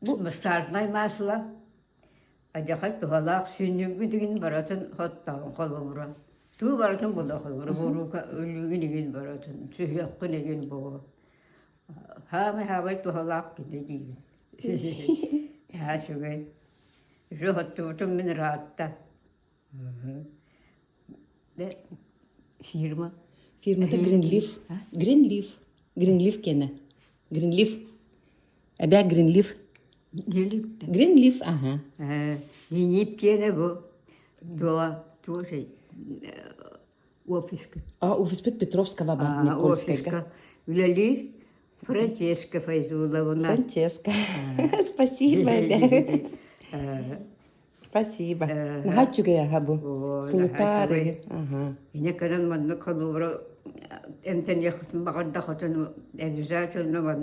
Бу массажнай масло адьаха туһалаах сүнньүгүн игин барытын хоттоон холобура. Туу барытын була холобура бурука өлүүгүн игин барытын сүһүөххүн игин буо. Хаамай-хаамай туһалаах кини диибин. Наһаа үчүгэй. Үчүгэй хоттубутум мин ыраатта. Фирма. Фирмата Greenleaf. Greenleaf. Greenleaf киэнэ. Greenleaf. Эбээ Greenleaf. Greenleaf, аха. Greenleaf киэнэ бу туо туо офиска. А офиспыт Петровского бар Никольскайга. Үлэлиир Франческа Файзуловна. Франческа. Спасибо, эбээ. Спасибо. Наһаа үчүгэй аһа бу. Сылытаар Ага. Инэ кэлэн маннык холобура эмтэниэххитин баҕардахытын обязательно маннык.